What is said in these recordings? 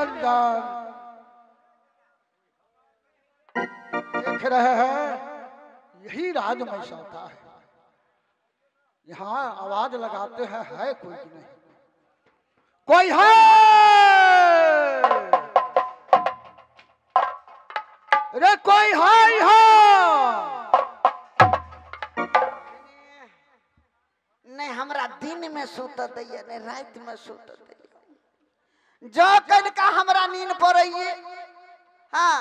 निरंजन। देख रहे हैं यही राज में सौता है। यहाँ आवाज लगाते हैं, है कोई नहीं, कोई है? अरे कोई है यहाँ? नहीं हमरा दिन में सुत दैया, नहीं रात में सुत दैया। जो कनिका हमरा नींद पड़ैये, हाँ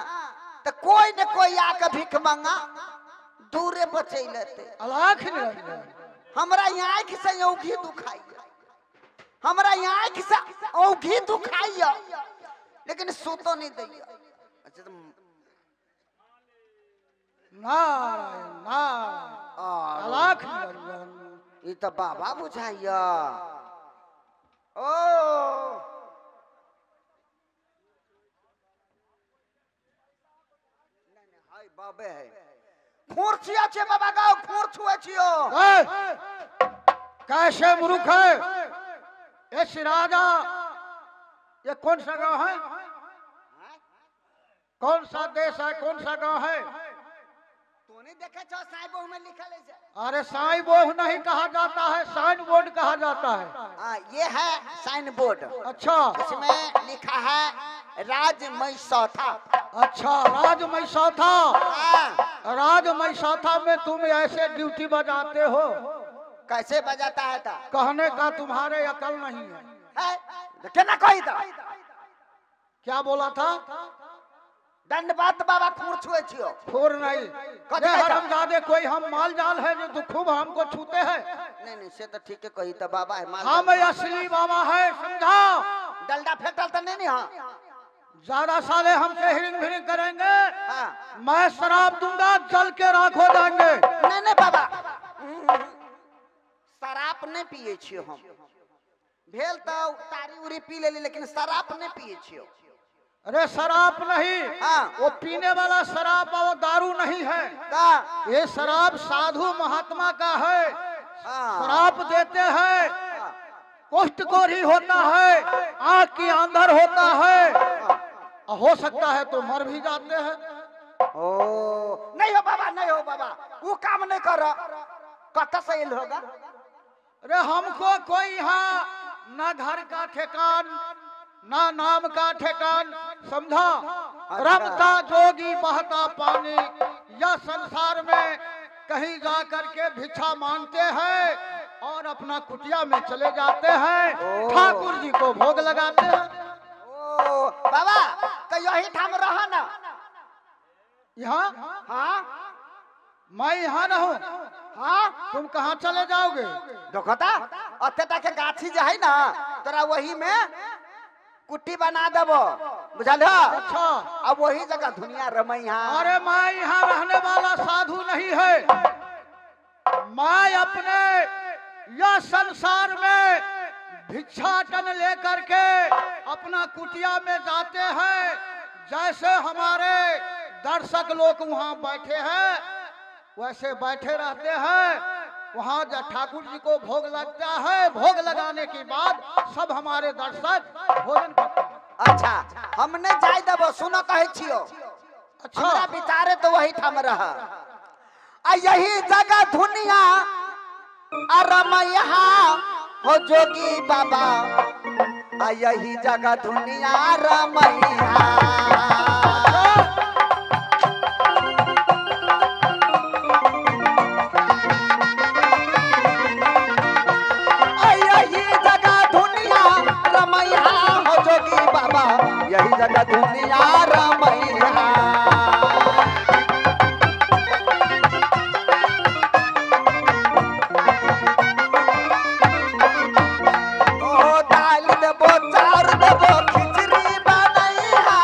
तो कोई न कोई आके भीख मांगा दूरे बचै लेते। अलाख निरंजन। हमरा आँखि से औघी दुखाइया, हमरा आँखि से औघी दुखाइया, लेकिन सुतो नहीं दैया। अच्छा तो नारायण नारायण अलाख निरंजन। ई तो बाबा बुझाइया। ओ नहीं नहीं बाबे है, खूर छिया छे बाबा गाओ, खूर छुए छियो। कैसे मूर्ख है ये राजा, ये कौन सा गांव है, कौन सा देश है, कौन सा गांव है? तो नहीं देखे छो साईं बोह में लिखल है। अरे साईं बोह नहीं कहा जाता है, साइन बोर्ड कहा जाता है। हाँ ये है साइन बोर्ड। अच्छा, इसमें लिखा है राजमय सौथा। अच्छा राजमय सौथा। राजमय सौथा में तुम ऐसे ड्यूटी बजाते हो? कैसे बजाता है था? कहने का तुम्हारे अकल नहीं है। केना कही था? क्या बोला था? दंडबात बाबा खूर छुए छियो। खूर नहीं हरामजादे, कोई हम माल जाल है जो तो खूब हमको छूते हैं। नहीं नहीं से तो ठीक है कही तो बाबा है, माल हम असली बाबा है, समझा? डलडा फेंकल तो नहीं। हाँ ज्यादा साले हमसे हिरिंग भिरिंग करेंगे, हाँ मैं शराब दूंगा जल के राख हो जाएंगे। नहीं नहीं बाबा शराब नहीं पिए छियो हम। भेल तो तारी उरी पी लेली लेकिन शराब नहीं पिए छियो। अरे शराब नहीं, हाँ वो पीने वाला शराब वो दारू नहीं है का? ये शराब साधु महात्मा का है। हाँ। शराब देते हैं, कुष्ठ कोढ़ी होता है, आँख की अंधर होता है, हो सकता है तो मर भी जाते हैं। ओ नहीं हो बाबा, नहीं हो बाबा, वो काम नहीं कर कत से होगा। अरे हमको कोई यहाँ ना घर का ठेकान ना नाम का ठेकान, समझा? रमता जोगी बहता पानी, या संसार में कहीं जा करके भिक्षा मांगते हैं और अपना कुटिया में चले जाते हैं, ठाकुर जी को भोग लगाते हैं। ओ बाबा तो यही ठाम रहा ना यहाँ? हाँ मैं यहाँ रहूं? हाँ तुम कहाँ चले जाओगे? देखता अते के गाछी जो है ना तोरा वही में कुट्टी बना देबो, बुझल? अच्छा अब वही जगह दुनिया रमैया। अरे मैं यहाँ रहने वाला साधु नहीं है, मैं अपने यह संसार में भिक्षाटन लेकर के अपना कुटिया में जाते हैं, जैसे हमारे दर्शक लोग वहाँ बैठे हैं वैसे बैठे रहते हैं। वहाँ जब ठाकुर जी को भोग लगता है, भोग लगाने के बाद सब हमारे दर्शक भोजन करते हैं। अच्छा हमने जाय देबो, सुनो कहे छियो। अच्छा हमरा विचारे तो वही ठाम रहा। आ यही जगह दुनिया रमैया हो जोगी बाबा, आ यही जगह दुनिया रमैया। यही जगह दुनिया रमैया। ओ दाल देबो चाउर देबो खिचड़ी बनैया,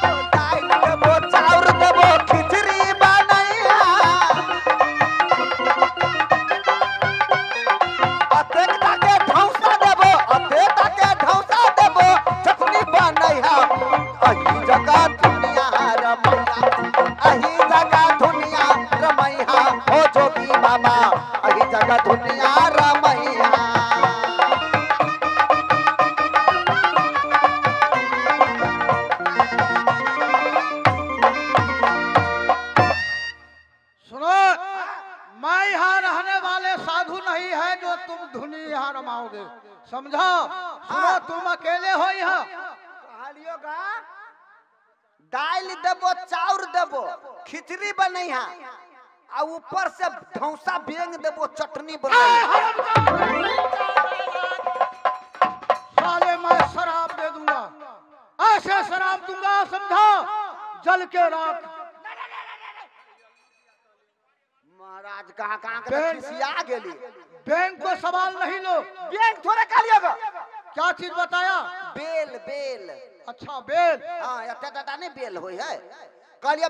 ओ दाल देबो चाउर देबो खिचड़ी बनैया। अतेक ताके ढौसा देबो, अतेक ताके ढौसा देबो चटनी बनैया। अही जगह दुनिया रमैया, अही जगह दुनिया रमैया हो जोगी बाबा, अही जगह दुनिया रमैया। जो तुम धुनी यहाँ रमाओगे, समझा? सुनो, तुम अकेले हो यहाँ। दाल देबो, चाउर देबो, खिचड़ी बनैहा, आ ऊपर से ढौसा बेंग देबो, चटनी बनैहा। साले मैं शराब दे दूंगा, ऐसे शराब दूंगा, समझा? जल के राख। महाराज कहाँ कहाँ के खिसिया गेली। बैंक को सवाल नहीं लो। बैंक थोड़े कहलिएगा। क्या चीज बताया? बेल बेल। अच्छा बेल। हाँ, एते दादा नहीं बेल होय है। कहलिए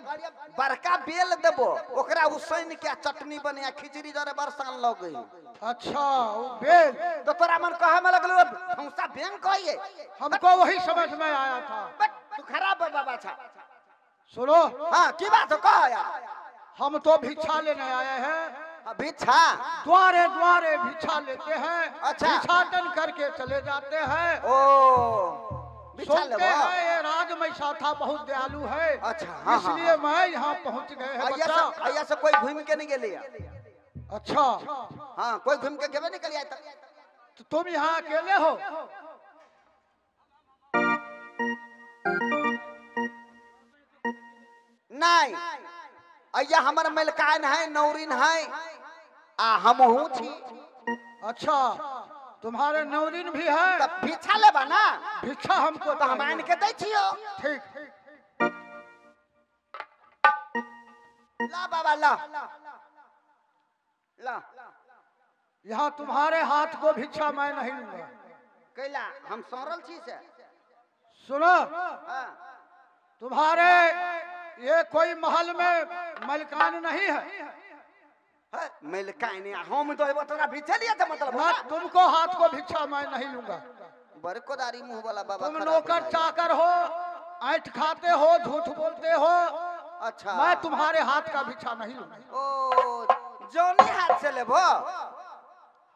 बड़का बेल देबो, ओकरा उसैन के चटनी बने, खिचड़ी जरे बरसान लगे। अच्छा वो बेल। तो तोरा मन कहे में लगलो ढौसा बैंक कहिए। हमको वही समझ में आया था। बट तू खराब बाबा छा। सुनो। हाँ की बात कह यार। हम तो भिक्षा लेने आए हैं। भिक्षा? द्वारे द्वारे भिक्षा लेते हैं। अच्छा। भिक्षाटन करके चले जाते हैं। ओ सुनते हैं ये राजमैसा था, बहुत दयालु है। अच्छा हाँ, इसलिए हाँ, मैं यहाँ पहुँच गए हैं बच्चा। अय्या से कोई घूम के नहीं गेली। अच्छा हाँ, कोई घूम के गेबे नहीं करिया। तो तुम यहाँ अकेले हो? नहीं, अय्या हमर मलकान है, नौरिन है, आ हमहू छी। अच्छा तुम्हारे नौरिन भी है? तब भिक्षा लेबा ना। भिक्षा हमको तो हम आन के दै छियो। ठीक। ला बाबा ला ला। यहाँ तुम्हारे हाथ को भिक्षा मैं नहीं लूंगा। कैला हम सौरल छी से। सुनो, तुम्हारे ये कोई महल में मलकान नहीं है। मलकान हम तो तोरा भिक्षा लिया था, मतलब ना तुमको हाथ को भिक्षा मैं नहीं लूंगा। बरकोदारी मुंह वाला बाबा। तुम नौकर चाकर हो, ऐठ खाते हो, झूठ बोलते हो। अच्छा मैं तुम्हारे हाथ का भिक्षा नहीं लूंगा। ओ जोनी हाथ से लेबो?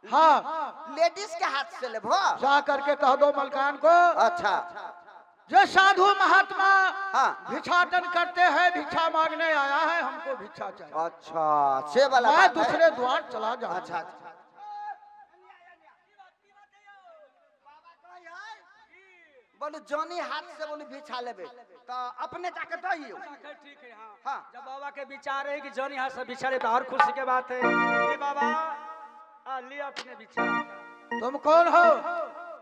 हाँ लेडीज के हाथ से लेबो। जा करके कह दो मलकान को। अच्छा जो साधु महात्मा भिक्षाटन करते हैं, भिक्षा मांगने आया है, हमको भिक्षा चाहिए। अच्छा से वाला मैं दूसरे द्वार चला जाऊं। अच्छा बोलो जोनी हाथ से बोलो भिक्षा लेबे तो अपने जाके दहियो। ठीक है। हाँ हाँ, जब बाबा के विचार है कि जोनी हाथ से भिक्षा ले तो और खुशी के बात है। ये बाबा ले अपने भिक्षा। तुम कौन हो?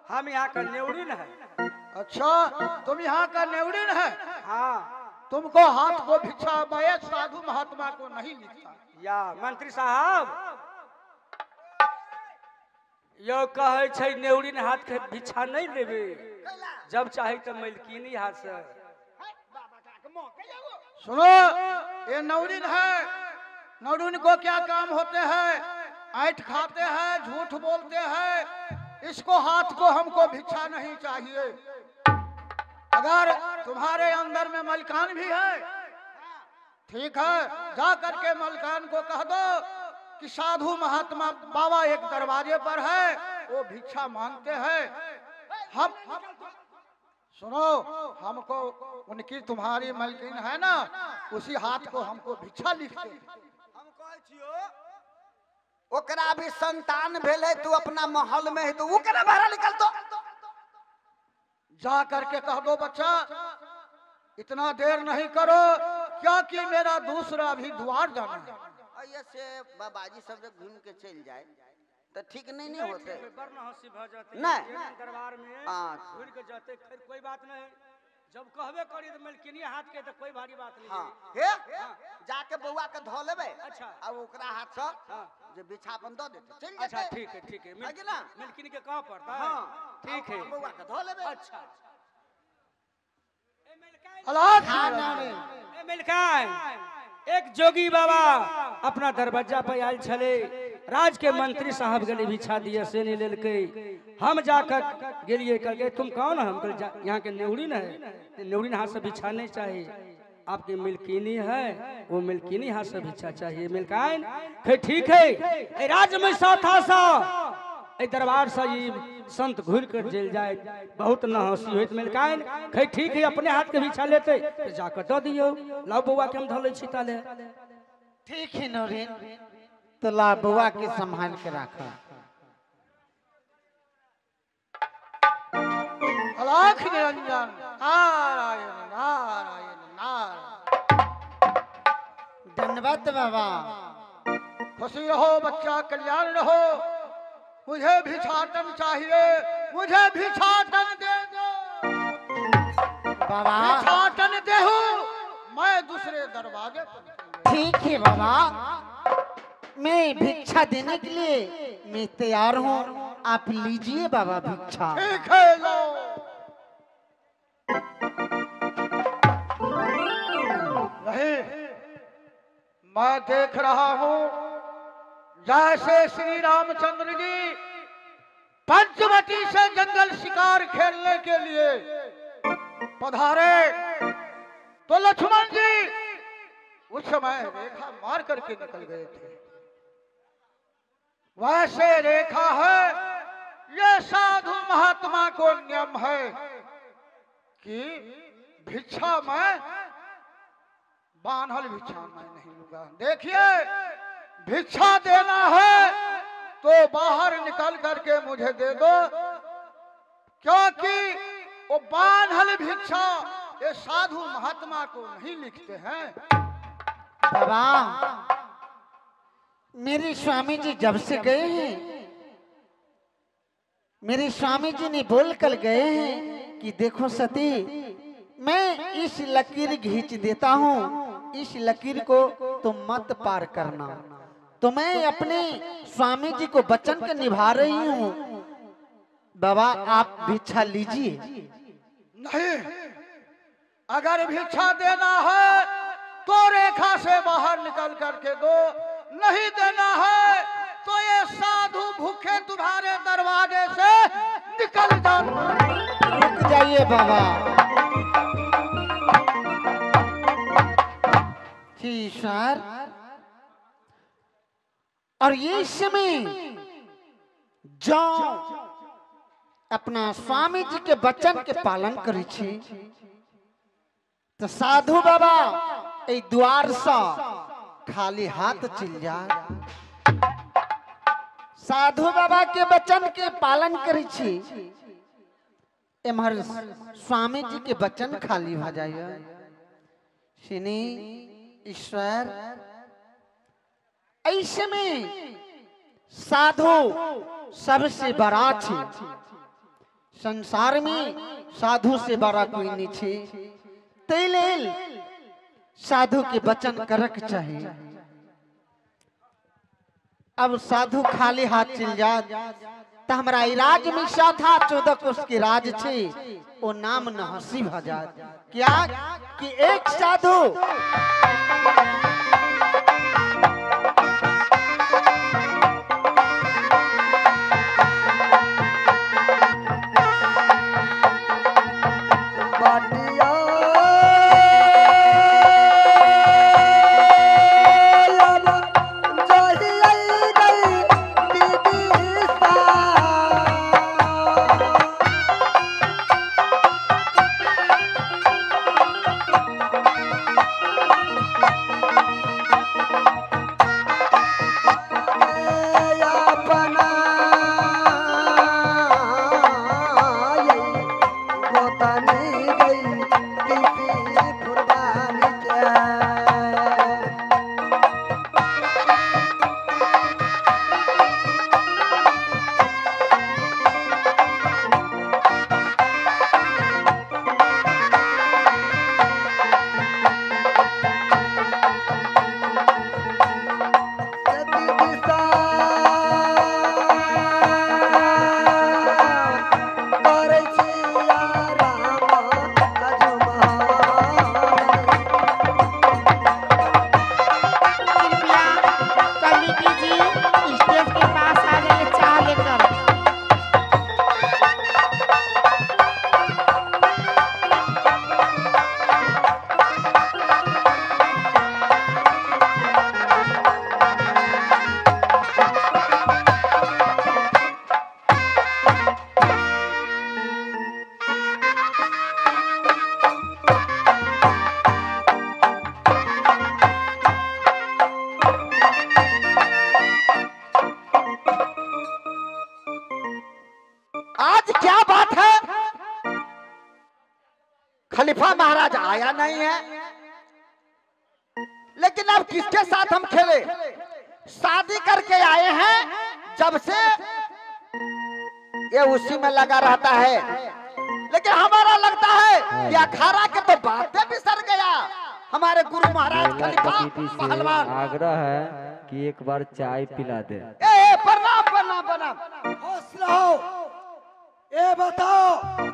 हम यहाँ का नेवरिन है। अच्छा तुम यहाँ का नेवरिन है? हाँ। तुमको हाथ को भिक्षा मैं साधु महात्मा को नहीं लिखता। या मंत्री साहब यो कहे छै नेवरिन हाथ के भिक्षा नहीं लेबे, जब चाहे तो मलकिनी हाथ से। सुनो ये नौरिन है, नौरिन को क्या काम होते हैं? ऐठ खाते हैं, झूठ बोलते हैं, इसको हाथ को हमको भिक्षा नहीं चाहिए। अगर तुम्हारे अंदर में मलकान भी है, ठीक है, जा करके मलकान को कह दो कि साधु महात्मा बाबा एक दरवाजे पर है, वो भिक्षा मांगते हैं। हम सुनो, हमको उनकी तुम्हारी मलकिन है ना, उसी हाथ को हमको भिक्षा लिखते हैं। ओकरा भी संतान भेले, तू अपना महल में है तो वो केना बाहर निकल तो जा करके कह दो बच्चा इतना देर नहीं करो, क्योंकि मेरा दूसरा भी द्वार जाना है। ऐसे बाबाजी सब जब घूम के चल जाए तो ठीक नहीं नहीं होते। नहीं दरबार में घूर के जाते, खैर कोई बात नहीं, जब कहबे करी तो मलकिनी हाथ के तो कोई भारी बात नहीं। हाँ हे जाके बउआ के धो लेबे। अच्छा और ओकरा हाथ से जे बिछापन दो देते चल जेते। अच्छा ठीक है ठीक है, मलकिनी के कहां पड़ता है? हां ठीक है, बउआ के धो लेबे। अच्छा ए मलकान, एक जोगी बाबा अपना दरवाजा पर आयल छले, राज के मंत्री साहब गले भिक्षा दिए से नहीं लेलकै। हम जाकर गेलिए, कहलकै तुम कौन? हम यहाँ के नेवरिन है, नेवरिन हाथ से भिक्षा नहीं चाहिए, आपकी मिल्किनी है, वो मिल्किनी हाथ से भिक्षा चाहिए। मिल्काइन ठीक है, राज में सा सा दरबार से संत घूर कर जेल जाए, बहुत न हंसी होत। मिल्काइन खे ठीक है, अपने हाथ के भिक्षा लेते तो जाकर दऽ दियौ, लाओ बउआ के हम धऽ लै छी ताले। ठीक है नौरिन, तो ला बउआ के संभाल के राख। अलख निरंजन। नारायण नारायण नारायण। धन्यवाद बाबा। खुशी रहो बच्चा, कल्याण रहो। मुझे भिक्षाटन चाहिए, मुझे भिक्षाटन दे दो बाबा। भिक्षाटन देहूं मैं दूसरे दरवाजे पर। ठीक है बाबा, मैं भिक्षा देने के लिए मैं तैयार हूँ, आप लीजिए बाबा भिक्षा। ठीक है लो। नहीं, मैं देख रहा हूँ जैसे श्री रामचंद्र जी पंचवटी से जंगल शिकार खेलने के लिए पधारे तो लक्ष्मण जी उस समय रेखा मार करके निकल गए थे, वैसे रेखा है। ये साधु महात्मा को नियम है कि भिक्षा में बान्हल भिक्षा मैं नहीं लूंगा। देखिए, भिक्षा देना है तो बाहर निकल करके मुझे दे दो, क्योंकि वो बान्हल भिक्षा ये साधु महात्मा को नहीं लिखते हैं। बाबा, मेरे स्वामी जी जब से गए हैं, मेरे स्वामी जी ने बोल कर गए हैं कि देखो सती, मैं इस लकीर खींच देता हूँ, इस लकीर को तुम मत पार करना। तो मैं अपने स्वामी जी को वचन के निभा रही हूँ। बाबा आप भिक्षा लीजिए। नहीं, अगर भिक्षा देना है तो रेखा से बाहर निकल करके दो, नहीं देना है तो ये साधु भूखे तुम्हारे दरवाजे से निकल जाओ। रुक जाइए बाबा। जी सर। और ये समय जो अपना स्वामी जी के वचन के पालन करै छी तो साधु बाबा ए द्वार से खाली हाथ चल जा। साधु बाबा के वचन के पालन करै छी, एम्हर स्वामी जी के वचन खाली भ जाइए। शनि ईश्वर, ऐसे में साधु सबसे बड़ा छे संसार में, साधु से बड़ा कोई नहीं छे। तै लेल साधु के वचन करक चाहिए। अब साधु खाली हाथ चल जा तो हमारा राज में था 14 कोस के राज छे, ओ नाम न हंसी भ जात। क्या कि एक साधु आज क्या बात है? खलीफा महाराज आया नहीं है, लेकिन अब किसके साथ हम खेले? शादी करके आए हैं जब से ये उसी में लगा रहता है, लेकिन हमारा लगता है कि अखाड़ा के तो बातें बिसर गया हमारे गुरु महाराज खलीफा पहलवान। आग्रह है कि एक बार चाय पिला दे। ए प्रणाम प्रणाम प्रणाम। हौसला हो। ए बताओ,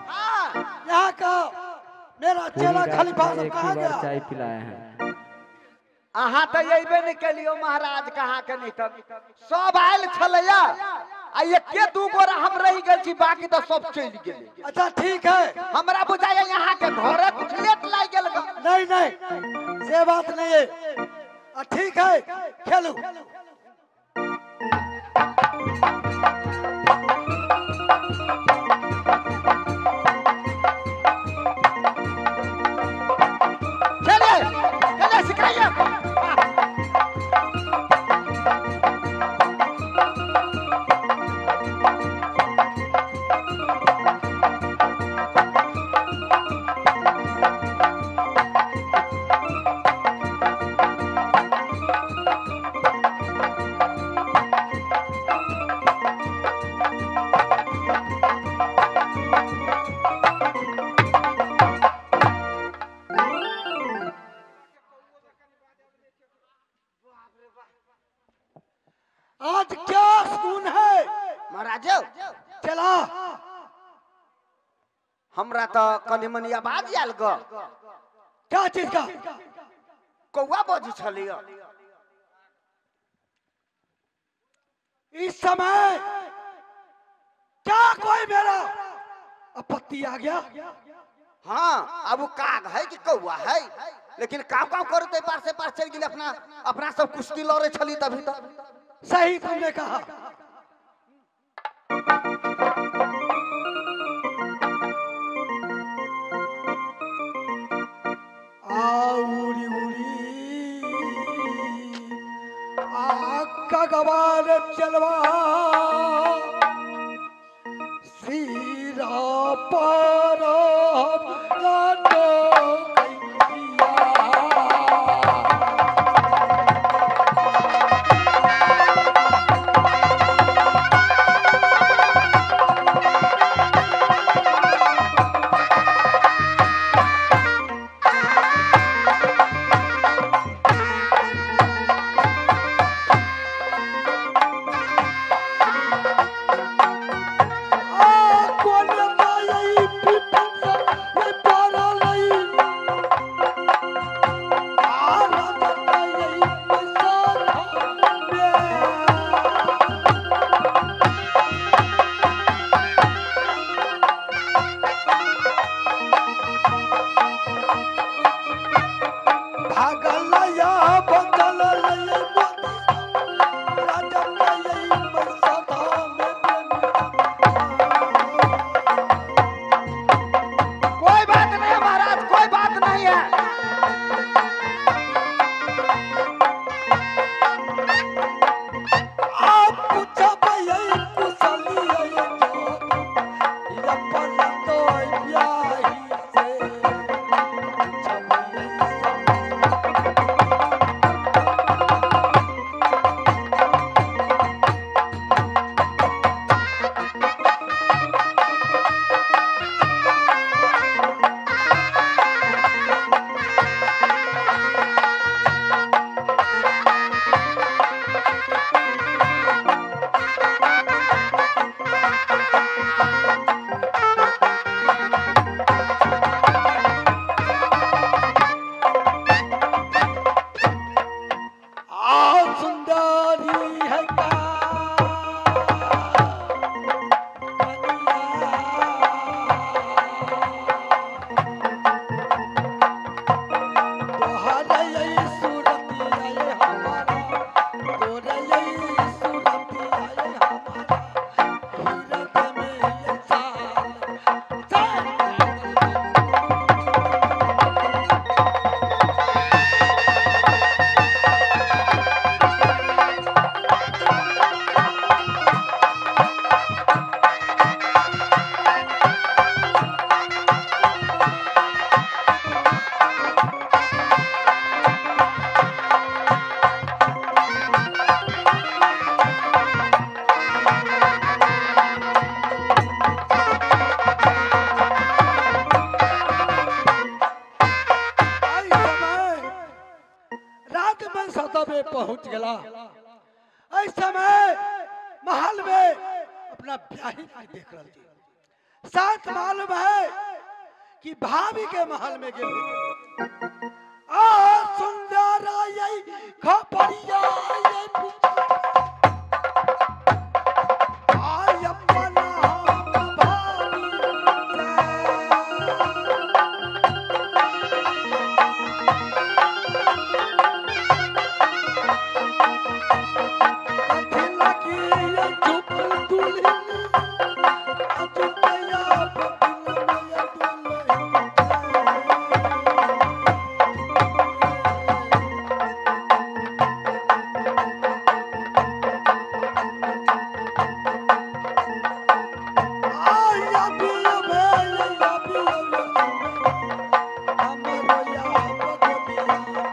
हाँ यहाँ का मेरा चेला खलीफा सब कहाँ गया? चाय पिलाए हैं। अहाँ तो अबे नहीं कलियो महाराज, कहाँ के नहीं तब सब आयल छलैया आ एके दू गोरा हम रहि गेल छी, बाकी तो सब चलि गेलै। अच्छा ठीक है, हमरा बुझाइया यहाँ के घरे कुछ लेट लागि गेल। नहीं नहीं से बात नहीं है। ठीक है खेलू। चलिए चलिए सिखाइए। आज क्या सुकून है महाराज। चला हमरा तो कनि मनि आवाज आयल ग। क्या चीज का? कौआ बजै छलिय। इस समय क्या कोई मेरा आपत्ति आ गया? हाँ अब वो काग है कि कौआ है, लेकिन काव काव करते पार से पार चल गेल। अपना अपना सब कुश्ती लड़े छली तभी तो। सही तुमने कहा। आ उड़ी उड़ी आका गवार चलवा सीरा पर लाडो कैया। पहुंच गया। इस समय महल में अपना ब्याही के देख रहा थी। साथ मालूम है कि भाभी के महल में गए। आ सुंदर आई खबरिया आई आई अपना भाभी। कथी लगी चुप दुल्हन अजुतया पतिलमय दुल्हन। आया बिया भैया बिया हमरो या बगदिया में।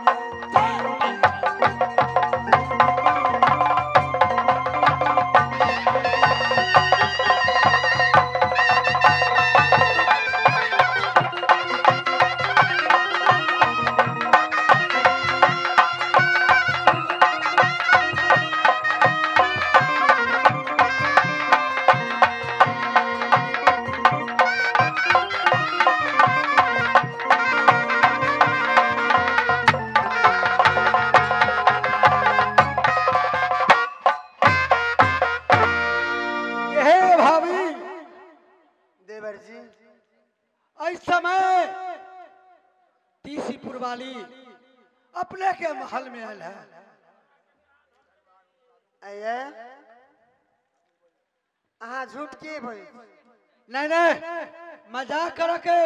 हे भाभी देवर जी, इस समय तीसीपुर वाली अपने के महल में आयल है। आइए अहाँ झूठ के भई? नहीं नहीं, मजाक कर के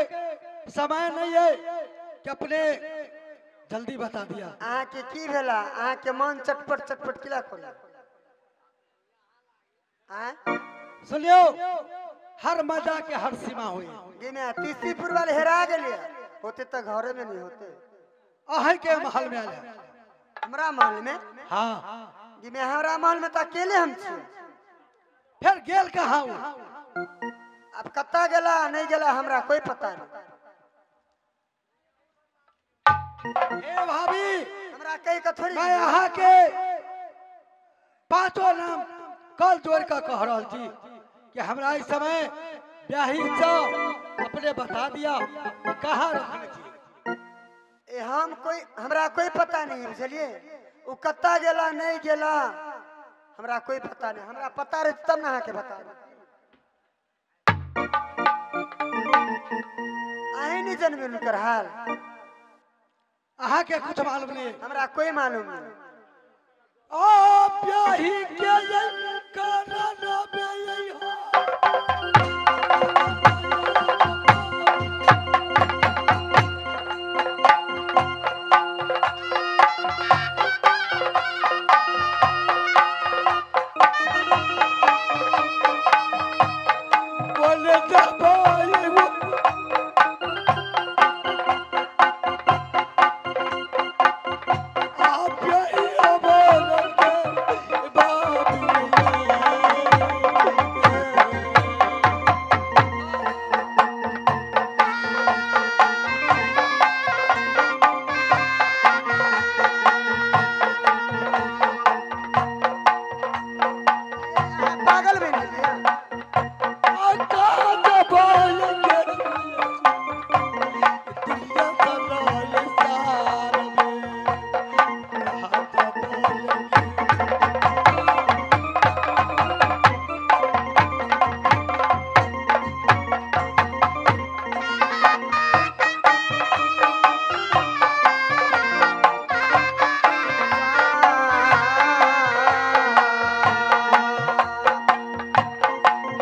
समय नहीं है कि अपने जल्दी बता दिया। अहाँ के की भेला? अहाँ के मन चटपट चटपट किला खोला? आँ सुनियो, हर मजाक के हर सीमा हुई। गिने तीसीपुर वाले हेरा गेलिए होते तो घरे में नहीं होते। अहें के महल में आयल है। हमरा महल में? हाँ। गिने हमरा महल में तो अकेले हम छी। फिर गेल कहाँ वो? अब कत्ता गेला नहीं गेला हमरा कोई पता नहीं। हे भाभी, हमरा कई का थोड़ी। मैं यहाँ के पांचों नाम कल जोड़ कर कह रहा छी कि हमरा इस समय ब्याही जाओ अपने बता दिया कि कहाँ रखने छी। ए हम कोई हमरा कोई पता नहीं बुझलिए। उ कत्ता गेला नहीं गेला हमरा कोई पता नहीं। हमरा पता रहे तब ना अहाँ के बता। अहीं नहीं जनबे हुनकर हाल। अहाँ के कुछ मालूम नहीं? हमरा कोई मालूम नहीं। ओ ब्याही के ये कारण बे ये हो। बोले जब वो आप यही अमर के बाबी। अहाँ पागल बनि गेलियै?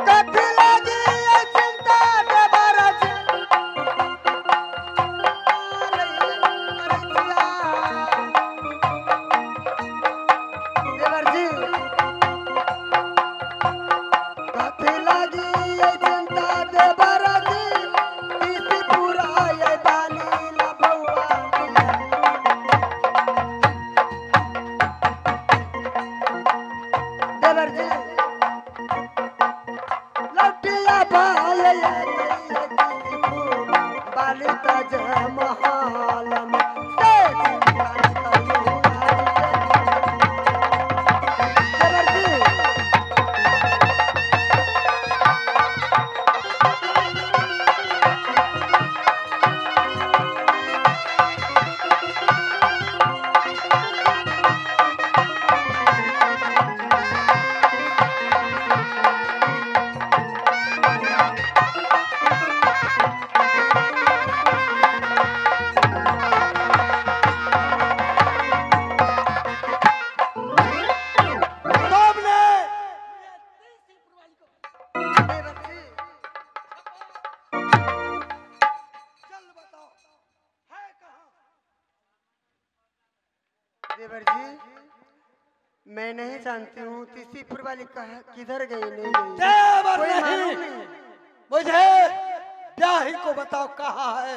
कथी लागी ये चिंता देवर जी? देवर जी, कथी लागी ये चिंता देवर जी? तीसीपुर ये बाली लभुआ। देवर जी, लौटिया भाई बाली तज महल में से चिंता न करू आज। नहीं रखी। चल बताओ है कहाँ? देवर जी मैं नहीं जानती हूँ तीसीपुर वाली किधर गई, नहीं गई देवर कोई नहीं, मालूम नहीं। मुझे ब्याही को बताओ कहाँ है।